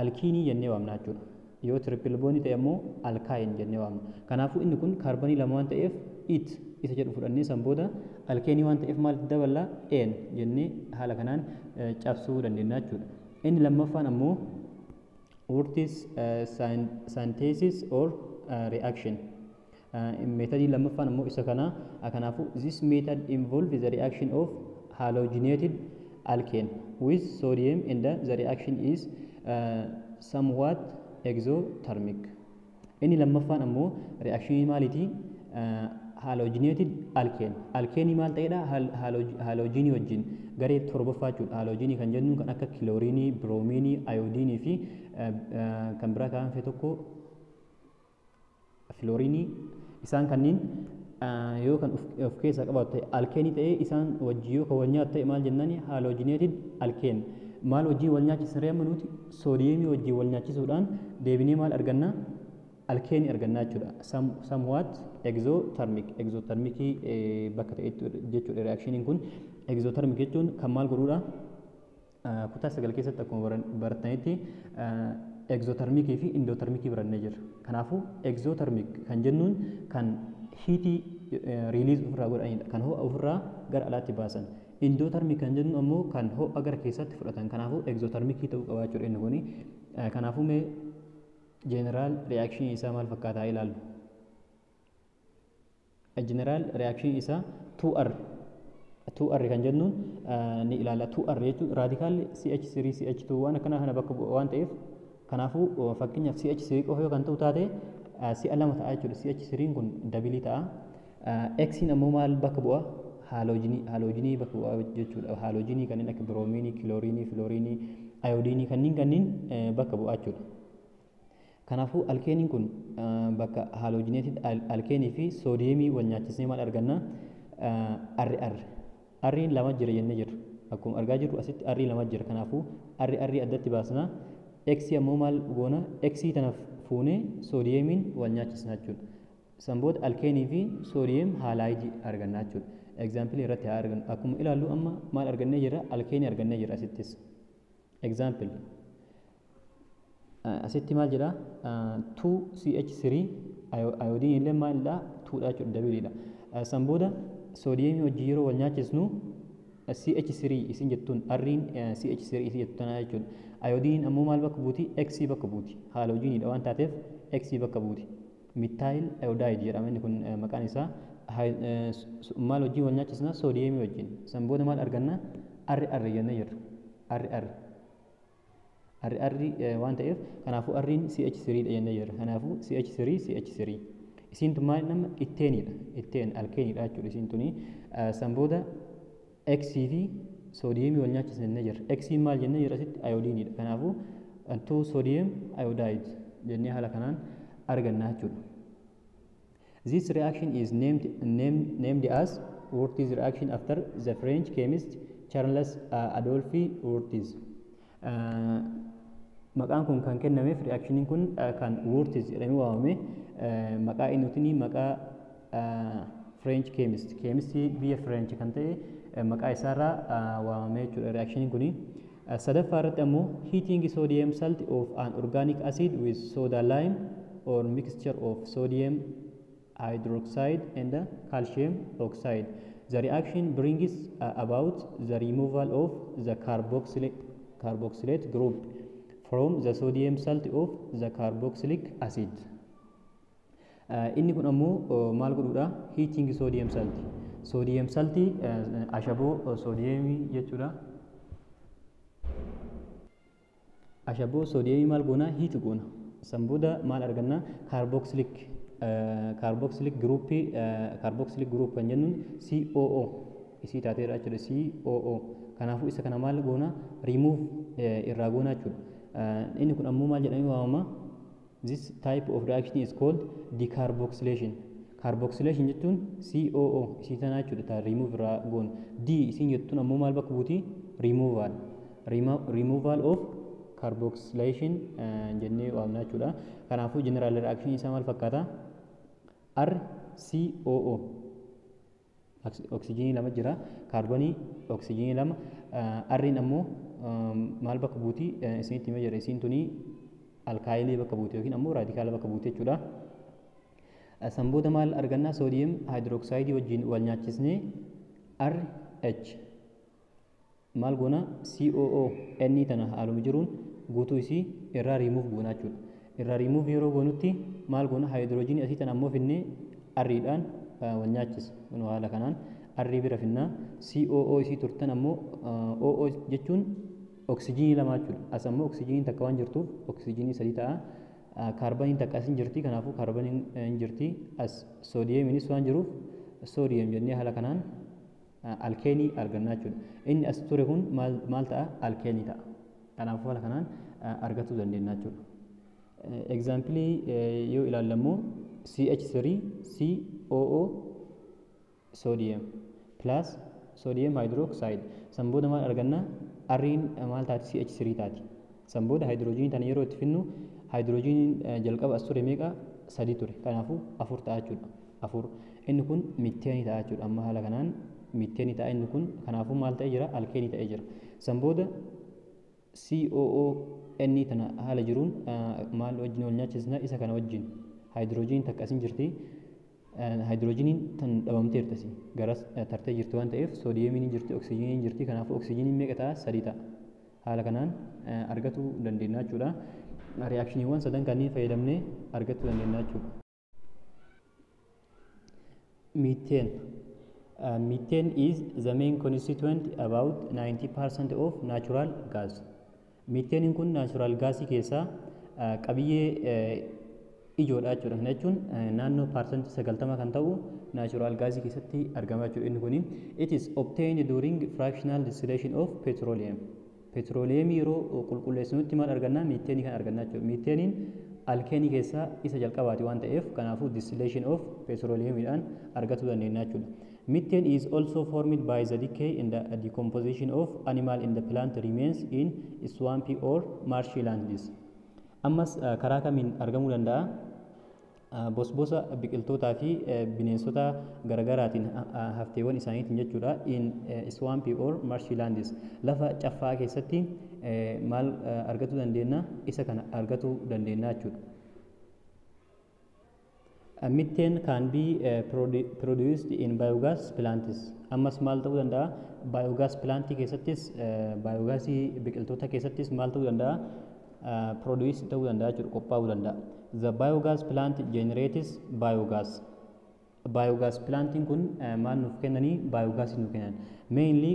[SPEAKER 1] Alkeneii jennee waamna jechuudha. Yoo triple bondii ta'e ammoo alkyne jennee waamna. Kanaafuu inni kun kaarbanii lama waan ta'eef eth isa jedhu fudhannee, san booda alkaneii waan ta'eef maal daballaa? Ene jennee haala kanaan cabsuu dandeenya jechuudha. Inni lammaffaan ammoo Wurtz synthesis or reaction. Methodii lammaffaan ammoo isa kana. Kanaafuu this method involves the reaction of halogenated alkane with sodium and the reaction is somewhat exothermic. Inni lammaffaan ammoo reactionii maaliiti? Halogenated alkane. Alkaneii maal ta'edha? Halogenii wajjin garee torbaffaa jechuudha. Halogenii kan jennuun kan akka kiloorinii, biroominii, ayoodiinii fi kan biraa kan hafe tokko filoorinii, isaan kanneen yoo kan of keessaa qabaatu ta'e, alkaneii ta'ee isaan wajjin yoo kan wal nyaatu ta'e maal jennaani? Halogenated alkane. Maal wajjin wal nyaachisna amma nuti? Soodiyeemii wajjin wal nyaachisuudhaan deebinee maal arganna? Alkaneii argannaa jechuudha. Somewhat exothermic, exothermicii bakka ta'etti jechuudha reactioniin kun. Exothermic jechuun kan maal godhuudha? Kutaa 9 keessatti akkuma baratanitti exothermicii fi endothermicii barannee jirra. Kanaafuu exothermic kan jennuun kan heatii release ofirraa godhanidha. Kan ho'a ofirraa gara alaatti baasan. Endothermic kan jennu ammoo kan ho'a gara keessatti fudhatan. Kanaafuu exothermicii ta'uu qaba jechuudha inni kuni. Kanaafuu mee general reactionii isaa maal fakkaataa ilaallu. General reactionii isaa 2R, 2R kan jennuun ni ilaalla. 2R jechuun radicalli CH3 CH2 waan akkanaa kana bakka bu'a waan ta'eef, kanaafuu fakkeenyaaf CH3 qofa yoo kan ta'u taate si'a lama ta'a jechuudha. CH3 kun doubleii ta'a. X'n ammoo maal bakka bu'a? Halogenii, halogenii bakka bu'a jechuudha. Halogenii kanneen akka biroominii, kiloorinii, filoorinii, ayoodiinii kanneen bakka bu'a jechuudha. Kanaafuu alkaneiin kun bakka halogenated alkaneii fi soodiyeemii wal nyaachisnee maal arganna? R R. R'n lama jira jennee jirra. Akkuma argaa jirru asitti R lama jira. Kanaafuu R R addatti baasna. X ammoo maal goona? X tanaaf fuunee soodiyeemiin wal nyaachisna jechuudha. San booda alkaneii fi sodium halideii arganna jechuudha. Exampleii irratti haa argannu. Akkuma ilaallu amma maal argannee jirra? Alkaneii argannee jirra asittis. Example. Asitti maal jedha? 2CH3, ayoodiin illee maalidha? 2dha jechuudha, doubleiidha. San booda soodiyeemii wajjin yeroo wal nyaachisnu CH3 isin jettuun R'n CH3 isin jettu tanaa jechuudha. Ayoodiin ammoo maal bakka buuti? X bakka buuti. Halogeniidha waan taateef X bakka buuti. Methyl iodide jedhama inni kun maqaan isaa. Maal wajjin wal nyaachisna? Soodiyeemii wajjin. San booda maal arganna? R R jennee jirra. R R. R R waan ta'eef kanaafuu R'n CH3 dha jennee jirra. Kanaafuu CH3 CH3. Isiin tun maal nama? Etheneiidha. Ethene alkaneiidha jechuudha isiin tuni. San booda X fi soodiyeemii wal nyaachisne jennee jirra. Xiin maal jennee jirra asitti? Ayoodiiniidha. Kanaafuu 2 sodium iodide jennee haala kanaan arganna jechuudha. This reaction is named as Wurtz reaction after the French chemist Charles Adolphe Wurtz. Maqaan kun kan kennameef, reactioniin kun kan Wurtz jedhamee waamame, maqaa innuutiin maqaa French chemist, chemistii biyya French kan ta'e maqaa isaarraa waamame jechuudha reactioniin kuni. Sadaffaa irratti ammoo heating sodium salt of an organic acid with soda lime or mixture of sodium hydroxide and calcium oxide. The reaction brings about the removal of the carboxylate group from the sodium salt of the carboxylic acid. Inni kun ammoo maal godhuudha? Heating sodium salt. Sodium salt, ashaboo soodiyeemii jechuudha. Ashaboo soodiyeemii maal goona? Heat goona. San booda maal arganna? Carboxylic groupii, carboxylic group kan jennuun COO isii taateedha jechuudha, COO. Kanaafuu isa kana maal goona? Remove irraa goona jechuudha. Inni kun ammoo maal jedhamee waamama? This type of reaction is called decarboxylation. Carboxylation jechuun COO isii tanaa jechuudha, taa remove irraa goonu. D isiin jettuun ammoo maal bakka buuti? Removal. Removal of carboxylation jennee waamna jechuudha. Kanaafuu general reaction isaa maal fakkaata? R C O O, oksijiinii lama jira, kaarbonii oksijiinii lama. R'n ammoo maal bakka buuti? Isinitti himee jira, isiin tunii alkaayilii bakka buuti yookiin ammoo raadikaala bakka buuti jechuudha. San booda maal argannaa? Sodium hydroxideii wajjin wal nyaachisnee RH maal goona? COO N tana haaluma jiruun guutuu isii irraa riimuuf goona jechuudha. Irraa riimuuf yeroo goonutti maal goona? Haayidroojinii asii tana ammoo finnee R'dhaan wal nyaachisa. Kun haala kanaan R bira finnaa, COO isii turtan ammoo OO jechuun oksijiinii lama jechuudha. As ammoo oksijiiniin takka waan jirtuuf oksijiinii sadi ta'a. Kaarbaniin takka as hin jirti, kanaafuu kaarbaniin hin jirti. As soodiyeemiinis waan jiruuf sodium jennee haala kanaan alkeenii argannaa jechuudha. Inni as ture kun maal ta'a? Alkeenii ta'a. Kanaafuu haala kanaan argachuu dandeenya jechuudha. Exampleii yoo ilaalle immoo CH3 COO sodium plus sodium hydroxide. San booda maal arganna? R'n maal taati? CH3 taati. San booda haayidroojinii tana yeroo itti finnu, haayidroojiniin jalqaba as ture meeqa? Sadi ture. Kanaafuu afur ta'a jechuudha. Afur. Inni kun mitteenii ta'a jechuudha. Amma haala kanaan mitteenii ta'a inni kun. Kanaafuu maal ta'ee jira? Alkeenii ta'ee jira. San booda COO N tana haala jiruun maal wajjin wal nyaachisna? Isa kana wajjin. Haayidroojiniin takka asin jirti. Haayidroojiniin tan dhabamteerti, asii garas tartee jirti waan ta'eef, soodiyeemiin jirti, oksijiiniin jirti. Kanaafuu oksijiiniin meeqa ta'a? Sadi ta'a. Haala kanaan argachuu dandeenya jechuudha. Reaakshiniiwwan sadan kanneen fayyadamnee argachuu dandeenya jechuudha. Methane. Methane is the main constituent about 90% of natural gas. Methane kun natural gasii keessaa qabiyyee ijoodha jechuudha. Kana jechuun naannoo 90% kan ta'u natural gasii keessatti argama jechuudha inni kuni. It is obtained during fractional distillation of petroleum. Petroleumii yeroo qulqulleessinutti maal arganna? Miiteenii kan arganna jechuudha. Miiteeniin alkeenii keessaa isa jalqabaati waan ta'eef, kanaafuu distillation of petroleumiidhaan argachuu dandeenya jechuudha. Methane is also formed by the decay and the decomposition of animal and the plant remains in swampy or marshy lands. Ammas karaa kamiin argamuu danda'a? Bosbosa biqiltootaa fi bineensota garagaraatiin, hafteewwan isaaniitiin jechuudha. In swampy or marshy lands, lafa caffaa keessatti maal argachuu dandeenya? Isa kana argachuu dandeenya jechuudha. Methane can be produced in biogas plants. Ammas maal ta'uu danda'a? Biogas plantii keessattis, biogasii biqiltoota keessattis maal ta'uu danda'a? Produce ta'uu danda'a jechuudha, qophaa'uu danda'a. The biogas plant generates biogas. Biogas plantiin kun maal nuuf kennanii? Biogasii nuuf kennan. Mainly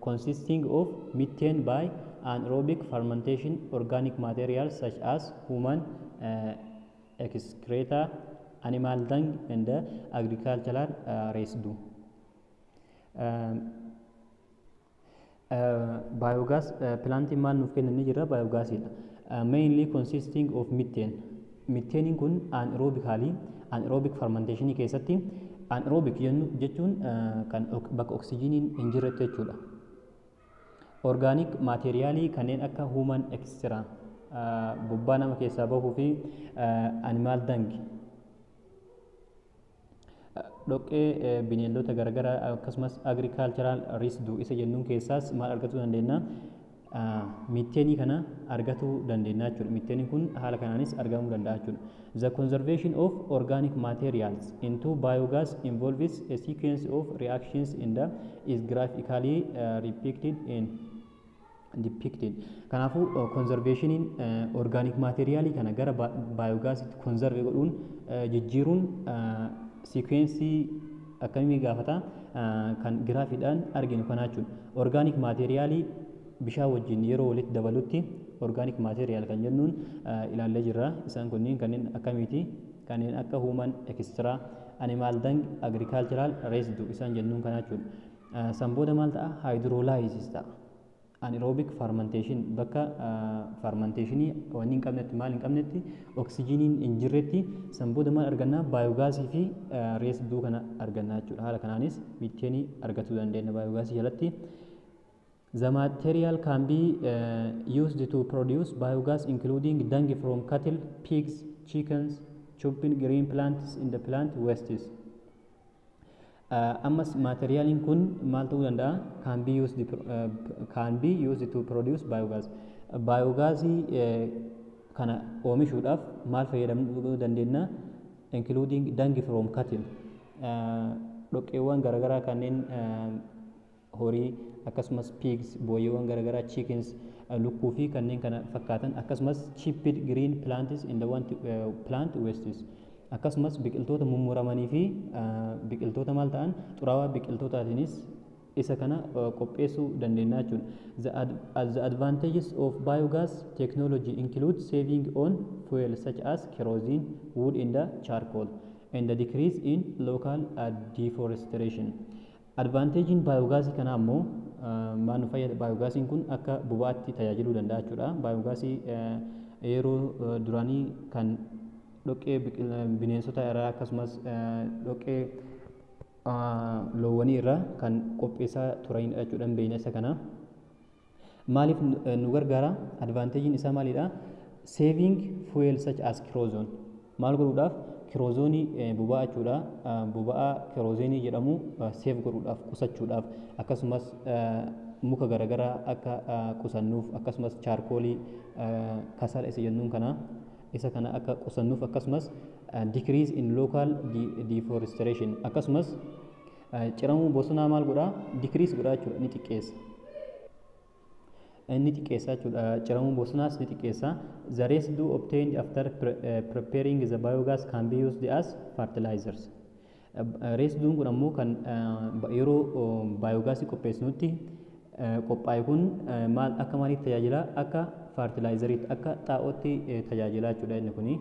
[SPEAKER 1] consisting of methane by anaerobic fermentation organic materials such as human excreta, animal dung and agricultural residue. Biogas plantiin maal nuuf kennan ni jira? Biogaasiidha. Mainly consisting of methane. Methanein kun anaerobically, anaerobic fermentation keessatti, anaerobic jechuun kan bakka oksijiiniin hin jirretti jechuudha. Organic materialii kanneen akka human excreta, bobbaa nama keessaa bahuu fi animal dung, dhoqqee bineeldota garagaraa, akkasumas agricultural residue isa jennuun keessaas maal argachuu dandeenya? Methaneii kana argachuu dandeenya jechuudha. Methaneii kun haala kanaanis argamuu danda'a jechuudha. The conversion of organic materials into biogas involves a sequence of reactions in the is graphically depicted in depicted. Kanaafuu conversioniin organic materialii kana gara biogaasitti convert godhuun, jijjiiruun, sequenceii akkamii gaafata? Kan giraafiidhaan arginu kana jechuudha. Organic materialii bishaan wajjin yeroo walitti dabalutti, organic material kan jennuun ilaallee jirra. Isaan kunniin kanneen akkamiiti? Kanneen akka human excreta, animal dung, agricultural residue isaan jennuun kana jechuudha. San booda maal ta'a? Hydrolysis ta'a. Anaerobic fermentation, bakka fermentationii wanni hin qabnetti, maal hin qabnetti, oksijiiniin hin jirretti, san booda maal arganna? Biogasii fi residue kana arganna jechuudha. Haala kanaanis methaneii argachuu dandeenya biogasii jalatti. The material can be used to produce biogas, including dung from cattle, pigs, chickens, chopping green plants in the plant wastes. Ammas materialiin kun maal ta'uu danda'a? Can be used to produce biogas. Biogasii kana oomishuudhaaf maal fayyadamuu dandeenya? Including dung from cattle. Dhoqqeewwan garaagaraa kanneen horii, akkasumas pigs, booyyeewwan garaagaraa, chickens, lukkuu fi kanneen kana fakkaatan, akkasumas chipped green plants in the one plant wastes, akkasumas biqiltoota mummuramanii fi biqiltoota maal ta'an, xuraawaa biqiltootaatiinis isa kana qopheessuu dandeenya jechuudha. The advantages of biogas technology include saving on fuel such as kerosene, wood and the charcoal, and the decrease in local deforestation. Advantagein biogasii kana ammoo maal nu fayyada? Biogaasiin kun akka boba'aatti tajaajiluu danda'a jechuudha. Biogasii yeroo duraanii kan dhoqqee bineensota irraa, akkasumas dhoqqee loowwanii irraa kan qopheessaa turanidha jechuudha beeyna isa kana. Maaliif nu gargaara? Advantagein isaa maalidha? Saving fuel such as kerosene. Maal godhuudhaaf? Kerosenii boba'aa jechuudha. Boba'aa kerosenii jedhamu save godhuudhaaf, qusachuudhaaf, akkasumas muka garaagaraa akka qusannuuf, akkasumas charcoalii, kasala isa jennuun kana, isa kana akka qusannuuf, akkasumas decrease in local deforestation, akkasumas ciramuu bosonaa maal godhaa? Decrease godhaa jechuudha, ni xiqqeessa. Inni xiqqeessa jechuudha. Ciramuu bosonaas ni xiqqeessa. The residue obtained after preparing the biogas can be used as fertilizers. Residuun kun ammoo kan yeroo biogasii qopheessinutti qophaa'e kun maal, akka maalitti tajaajila? Akka fertilizeriitti, akka xaa'ootti tajaajila jechuudha inni kuni.